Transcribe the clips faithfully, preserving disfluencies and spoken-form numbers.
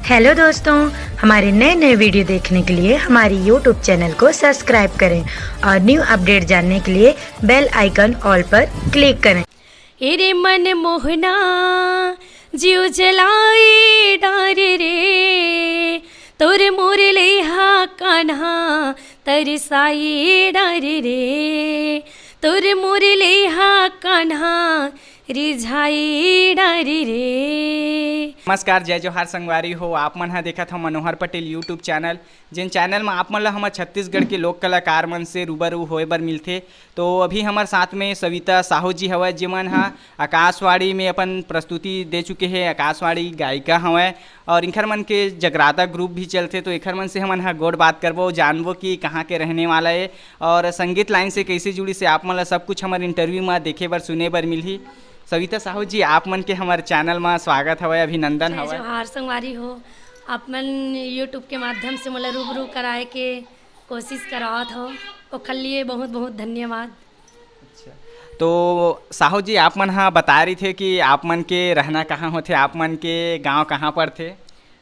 Hello दोस्तों, हमारे नए नए वीडियो देखने के लिए हमारी यूट्यूब चैनल को सब्सक्राइब करें और न्यू अपडेट जानने के लिए बेल आइकन ऑल पर क्लिक करें। ए रे मन मोहना, जीव जलाए डारे रे, तोर मोर लेहा कान्हा तरसाए डारे रे, तोर मोर लेहा कान्हा रिझाए डारे रे। नमस्कार, जय जोहार संगवारी हो। आप मन ह देखत हो मनोहर पटेल यूट्यूब चैनल, जेन चैनल म आप मन ल हमर छत्तीसगढ़ के लोक कलाकार मन से रूबरू होए बर मिलथे। तो अभी हमर साथ में सविता साहू जी हवय, जेमन ह आकाशवाणी में अपन प्रस्तुति दे चुके हे, आकाशवाणी गायिका हवय और इखर मन के जगराता ग्रुप भी चलथे। तो एखर मन से हमन ह गोठ बात करबो, जानबो कि कहाँ के रहने वाला ए और संगीत लाइन से कैसे जुड़ी से आप मन ल सब कुछ हमर इंटरव्यू म देखे बर सुने बर मिलही। सविता साहू जी, आप मन के हमर चैनल म स्वागत हवय, अभिनंदन जय हवय। जोहार संगवारी हो, आप मन यूट्यूब के माध्यम से मोला रूबरू कराए के कोशिश करावत हो, ओखर लिए बहुत बहुत धन्यवाद। अच्छा, तो साहू जी, आप मन ह बता रही थे कि आप मन के रहना कहाँ होथे, आप मन के गांव कहाँ पड़थे?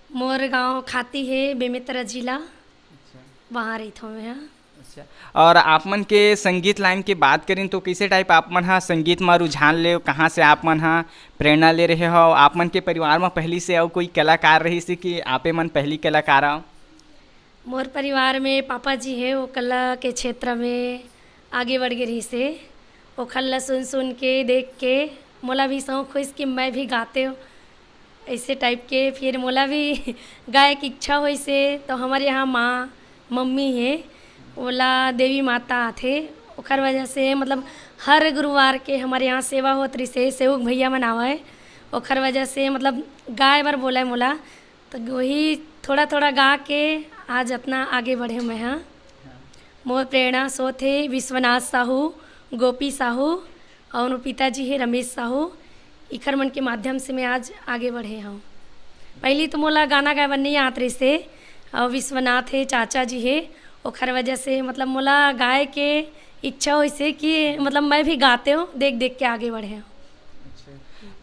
मोर गांव खाती है, बेमेतरा जिला, अच्छा। वहाँ रहिथों मैं ह। अच्छा, और आप मन के संगीत लाइन के बात करें तो कैसे टाइप आप मन ह संगीत म रुझान ले, कहाँ से आप मन ह प्रेरणा ले रहे हो? आप मन के परिवार म पहली से अउ कोई कलाकार रही से कि आपे मन पहली कलाकार हो? मोर परिवार में पापा जी हे, वो कला के क्षेत्र में आगे बढ़ गे रहिस हे। ओखर ला सुन सुन के, देख के मोला भी शौक होइस कि मैं भी गातेव, ऐसे टाइप के। फिर मोला भी गाए के इच्छा होइस हे, तो हमर यहाँ माँ, मम्मी हे, ओला देवी माता आथे, ओखर वजह से मतलब हर गुरुवार के हमर यहाँ सेवा होत रहिस हे, सेवक भैया मन आवय, ओखर वजह से मतलब गाए बर बोलय मोला। तो वही थोड़ा थोड़ा गा के आज अतना आगे बढ़े मैं ह। मोर प्रेरणा स्रोत हे विश्वनाथ साहू, गोपी साहू और पिताजी हे रमेश साहू। इखर मन के माध्यम से मैं आज आगे बढ़े हूँ। पहली तो मोला गाना गाए बर नहीं आत रहिस हे, और विश्वनाथ हे, चाचा जी हे, ओखर वजह से मतलब मोला गाए के इच्छा होइस हे कि मतलब मैं भी गातेव, देख देख के आगे बढ़े हूँ। अच्छा।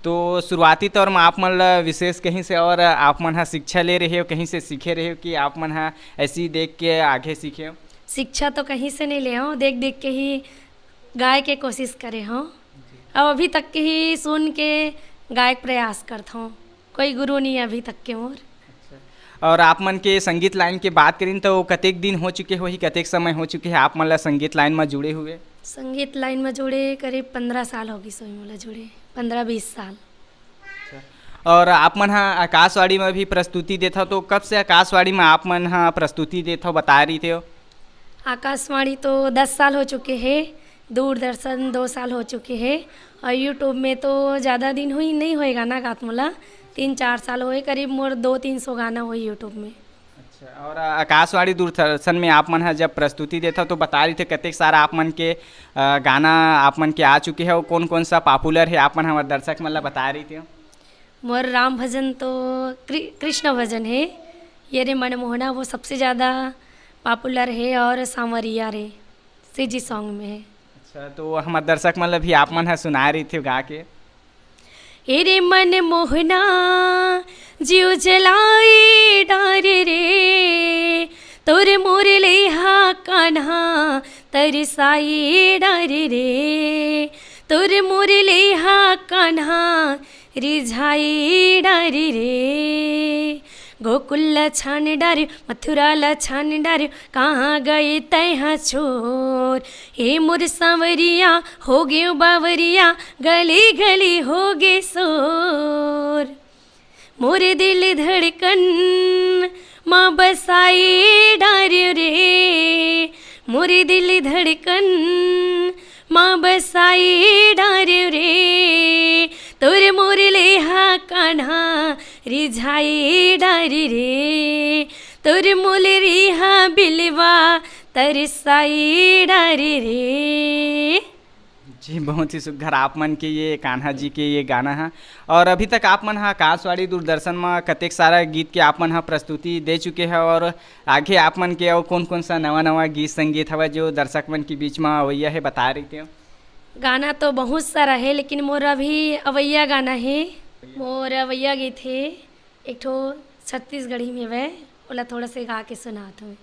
तो शुरुआती तौर म आप मन ल विशेष कहीं से और आप मन ह शिक्षा ले रहे हो, कहीं से सीखे रहे हो कि आप मन ह ऐसी देख के आगे सीखे हो? शिक्षा तो कहीं से नहीं ले हूँ, देख देख के ही गाए के कोशिश करे हूँ। अब अभी तक के ही सुन के गाए के प्रयास करत हूँ, कोई गुरु नहीं है अभी तक के मोर। अच्छा। और आप मन के संगीत लाइन के बात करिन तो कतेक दिन हो चुके होही, कतेक समय हो चुके हे आप मन ला संगीत लाइन म जुड़े हुए? संगीत लाइन म जुड़े करीब पंद्रह साल हो गिस होही मोला जुड़े, पंद्रह बीस साल। अच्छा। और आप मन ह आकाशवाणी म भी प्रस्तुति देथव, तो कब से आकाशवाणी म आप मन ह प्रस्तुति देथव, बता रही थे? आकाशवाणी तो दस साल हो चुके हे, दूरदर्शन दो साल हो चुके हे, और YouTube में तो ज़्यादा दिन हुई नहीं होए गाना गात मोला, तीन चार साल होए, करीब मोर दो तीन सौ गाना होई YouTube में। अच्छा, और आकाशवाणी दूरदर्शन में आप मन ह जब प्रस्तुति देथव तो बता रही थे कतेक सारा आप मन के अ, गाना आप मन के आ चुके हे, अउ कौन कौन सा पॉपुलर हे आप मन हमर दर्शक मन ला बता रही थे? मोर राम भजन तो कृ-, कृष्ण भजन हे, ये रे मनमोहना वो सबसे ज़्यादा पॉपुलर हे, और सांवरिया रे सीजी सॉन्ग में हे। अच्छा, तो हमर दर्शक मन ला भी आप मन ह सुना रही थे गा के। ए रे मन मोहना, जीव जलाए डारे रे, तोर मोर लेहा कान्हा तरसाए डारे रे, तोर मोर लेहा कान्हा रिझाए डारे रे। गोकुल ल छान डारे, मथुरा ल छान डारे, कहाँ गए तैहा छोर? हे मोर सांवरिया, हो गयो बावरिया, गली गली हो गे शोर। मोर दिल धड़कन मा बसाए डार्यो रे, मोर दिल धड़कन मा बसाए डार्यो रे, तोर मोर लेहा कान्हा रिझाए डारी रे, तोर मोर रिहा बिलवा तरसाए डारी रे। जी, बहुत ही सुघर आप मन के ये कान्हा जी के ये गाना है। और अभी तक आप मन ह आकाशवाणी दूरदर्शन म कतेक सारा गीत के आप मन ह प्रस्तुति दे चुके हैं और आगे आप मन के अउ कौन-कौन सा नवा-नवा गीत संगीत हवय जो दर्शक मन के बीच म अवइया हे, बता रही थे? गाना तो बहुत सारा है, लेकिन मोर अभी अवइया गाना है, मोर अवइया गीत है एक ठो छत्तीसगढ़ी में हवय, ओला थोड़ा से गा के सुनात हवय।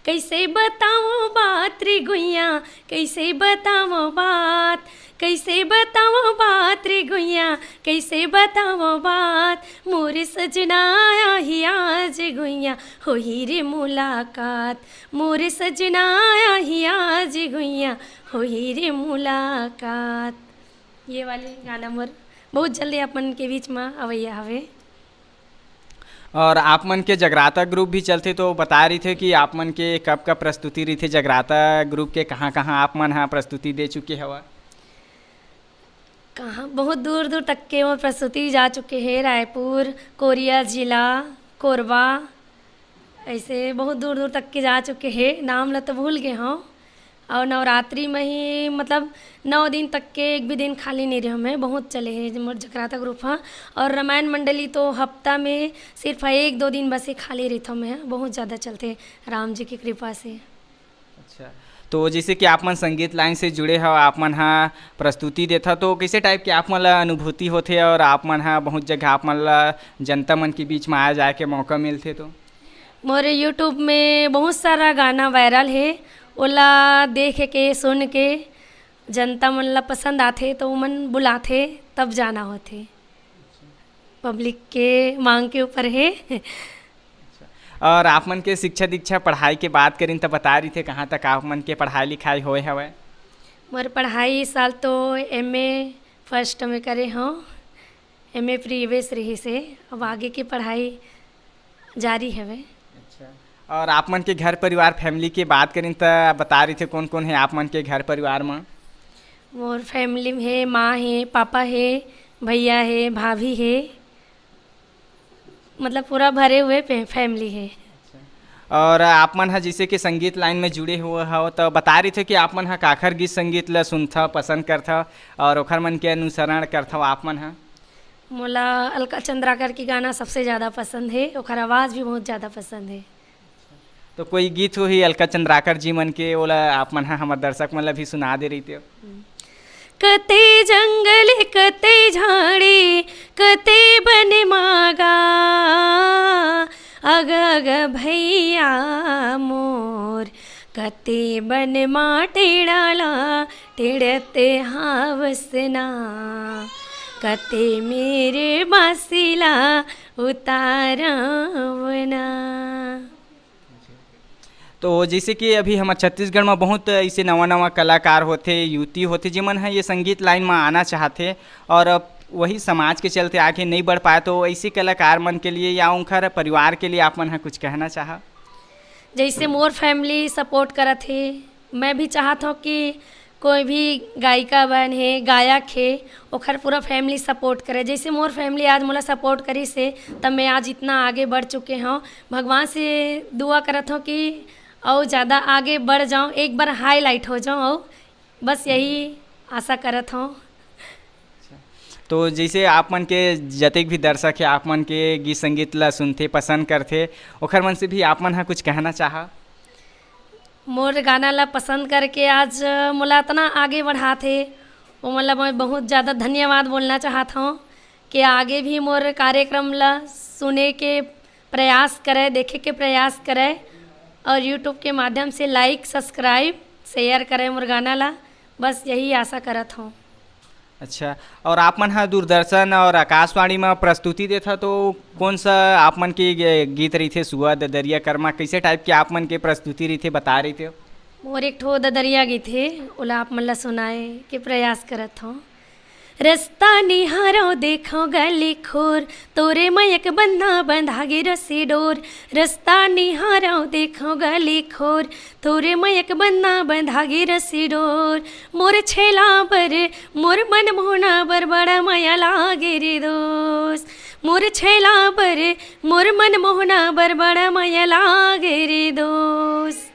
कैसे बताओ बात रे गुइया, कैसे बताओ बात, कैसे बताओ बात रे गुइया, कैसे बताओ बात। मोर सजना आही आज गुइया, होही रे मुलाकात। मोर सजना आही आज गुइया, होही रे मुलाकात। ये वाले गाना मोर बहुत जल्दी अपन के बीच में अवैया हवे। और आप मन के जगराता ग्रुप भी चलथे, तो बता रही थे कि आप मन के कब कब प्रस्तुति रहिथे जगराता ग्रुप के, कहाँ कहाँ आप मन ह प्रस्तुति दे चुके हवा? कहाँ, बहुत दूर दूर तक के मोर प्रस्तुति जा चुके हे, रायपुर, कोरिया जिला, कोरबा, ऐसे बहुत दूर दूर तक के जा चुके हे। नाम ल तो भूल गए हूँ। और नवरात्रि में ही, मतलब, नौ दिन तक के एक भी दिन खाली नहीं रहे मैं, बहुत चले हे मोर जगराता ग्रुप ह। और रामायण मंडली तो हफ्ता में सिर्फ एक दो दिन बस ही खाली रहता मैं, बहुत ज़्यादा चलते राम जी की कृपा से। अच्छा, तो जैसे कि आप मन संगीत लाइन से जुड़े हो, आप मन हा प्रस्तुति देथा, तो कैसे टाइप के आप मन ला अनुभूति होथे और आप मन हा बहुत जगह आप मन ला जनता मन के बीच में आए जाए के मौका मिलथे तो? मोर YouTube में बहुत सारा गाना वायरल हे, ओला देख के, सुन के जनता मन ला पसंद आथे तो ओमन बुलाथे, तब जाना होथे। पब्लिक के मांग के ऊपर हे। और आप मन के शिक्षा दीक्षा पढ़ाई के बात करिन त बता रही थे कहाँ तक आप मन के पढ़ाई लिखाई होए हवय? मोर पढ़ाई इस साल तो एमए फर्स्ट में करे हूँ, एमए प्रीवियस रही से। अब आगे की पढ़ाई जारी हवे। अच्छा, और आप मन के घर परिवार फैमिली के बात करिन त बता रही थे कौन कौन है आप मन के घर परिवार में? मोर फैमिली में हे, माँ हे, पापा हे, भैया हे, भाभी हे, मतलब पूरा भरे हुए फैमिली हे। और आप मन ह जैसे कि संगीत लाइन में जुड़े हुए हो तो बता रही थे कि आप मन ह काखर गीत संगीत ला सुनथा, पसंद करथा और ओखर मन के अनुसरण करथा आप मन ह? मोला अलका चंद्राकर की गाना सबसे ज़्यादा पसंद है, ओखर आवाज़ भी बहुत ज़्यादा पसंद है। तो कोई गीत होही अलका चंद्राकर जी मन के, ओला आप मन ह हमर दर्शक मन ला भी सुना दे रही थे। कते जंगल, कते झाड़ी, कते बन मागा, अग अग भैया मोर, कते बन मा टेड़ाला, टेड़ते हावसना, कते मेरे बासिला उतारावना। तो जैसे कि अभी हमर छत्तीसगढ़ में बहुत ऐसे नवा नवा कलाकार होथे, युवती होथे, जेमन ह ये संगीत लाइन में आना चाहथे और वही समाज के चलते आगे नहीं बढ़ पाए, तो ऐसे कलाकार मन के लिए या उनकर परिवार के लिए आप मन ह कुछ कहना चाह? जैसे मोर फैमिली सपोर्ट करत हे, मैं भी चाहत हूँ कि कोई भी गायिका बन हे, गायक हे, ओखर पूरा फैमिली सपोर्ट करे। जैसे मोर फैमिली आज मोला सपोर्ट करिस हे, तब मैं आज इतना आगे बढ़ चुके हूँ। भगवान से दुआ करत हूँ कि और ज़्यादा आगे बढ़ जाऊँ, एक बार हाईलाइट हो जाऊँ, और बस यही आशा करत हूँ। तो जैसे आप मन के जतेक भी दर्शक हे, आप मन के गीत संगीत ला सुनथे, पसंद करथे, ओखर मन से भी आप मन ह कुछ कहना चाह? मोर गाना ला पसंद करके आज मोला इतना आगे बढ़ाथे, वो मतलब मैं बहुत ज़्यादा धन्यवाद बोलना चाहत हूँ कि आगे भी मोर कार्यक्रम ला सुने के प्रयास करे, देखे के प्रयास करे और YouTube के माध्यम से लाइक, सब्सक्राइब, शेयर करे मोर गाना ला। बस यही आशा करत हूँ। अच्छा, और आप मन ह दूरदर्शन और आकाशवाणी में प्रस्तुति देथा, तो कौन सा आप मन के गे-, गीत रहिथे, सुआ, ददरिया, करमा, कैसे टाइप के आप मन के प्रस्तुति रहिथे, बता रहिथे? मोर एक ठो ददरिया गीत हे, ओला आप मन ला सुनाए के प्रयास करत हूँ। रस्ता निहारव देखव गली खोर, तोरे मयक बन्ना बंधा गे रस्सी डोर। रस्ता निहारव देखव गली खोर, तोरे मयक बन्ना बंधा गे रस्सी डोर। मोर छैला बर, मोर मन मोहना बर बड़ा मया लागे रे दोस्त। मोर छैला बर, मोर मन मोहना बर बड़ा मया लागे रे दोस्त।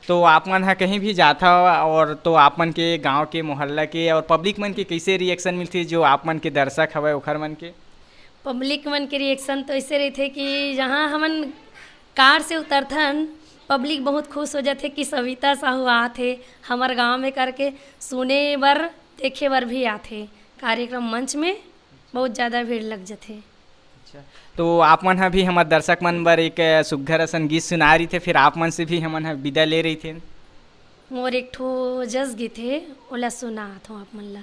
तो आप मन ह कहीं भी जाथा और तो आप मन के गांव के, मोहल्ला के और पब्लिक मन के कैसे रिएक्शन मिलथे, जो आप मन के दर्शक हवय ओखर मन के? पब्लिक मन के रिएक्शन तो ऐसे रहिथे कि जहाँ हमन कार से उतरथन, पब्लिक बहुत खुश हो जाथे कि सविता साहू आत हे हमर गांव में करके सुने बर, देखे बर भी आथे। कार्यक्रम मंच में बहुत ज़्यादा भीड़ लग जाथे। तो आप मन ह भी हमर दर्शक मन बर एक सुग्घर असन गीत सुनाए रहिथे, फिर आप मन से भी हमन ह विदा ले रहिथे। मोर एक ठो जस गीत हे, ओला सुनात हूँ आप मन ला।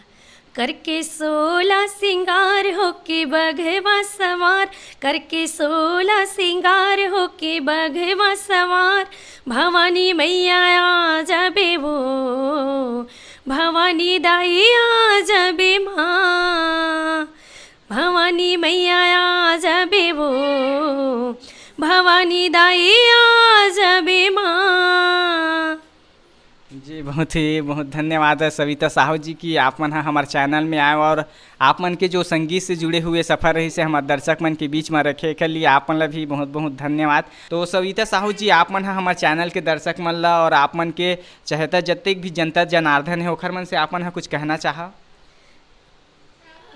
करके सोला सिंगार होके बघवा सवार, करके सोला सिंगार होके बघवा सवार, भवानी मैया आ जाबे वो, भवानी दाई आ जाबे माँ, भवानी मैया आ जाबे वो, भवानी दाई आ जाबे माँ। जी, बहुत ही, बहुत धन्यवाद है सविता साहू जी कि आप मन ह हमर चैनल में आए और आप मन के जो संगीत से जुड़े हुए सफर रहिसे हमर दर्शक मन के बीच में रखे के लिए आप मन ला भी बहुत, बहुत धन्यवाद। तो सविता साहू जी, आप मन ह हमर चैनल के दर्शक मन ला और आप मन के चहेता जतेक भी जनता जनार्दन है, ओखर मन से आप मन ह कुछ कहना चाहा?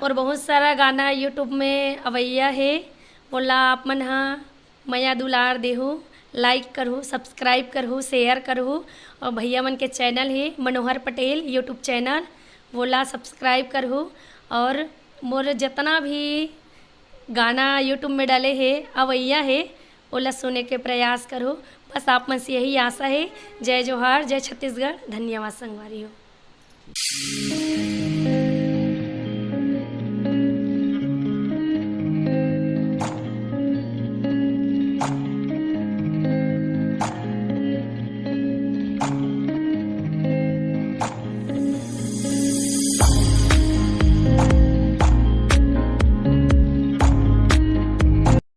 और बहुत सारा गाना YouTube में अवैया हे, ओला आप मन ह मया दुलार देहू, like करहू, subscribe करहू, share करहू। और भैया मन के चैनल हे मनोहर पटेल YouTube चैनल, वोला subscribe करहू। और मोर जितना भी गाना YouTube में डले हे, अवैया हे, ओला सुने के प्रयास करहू। बस आप मन से यही आशा हे। जय जोहार, जय छत्तीसगढ़, धन्यवाद संगवारी हो।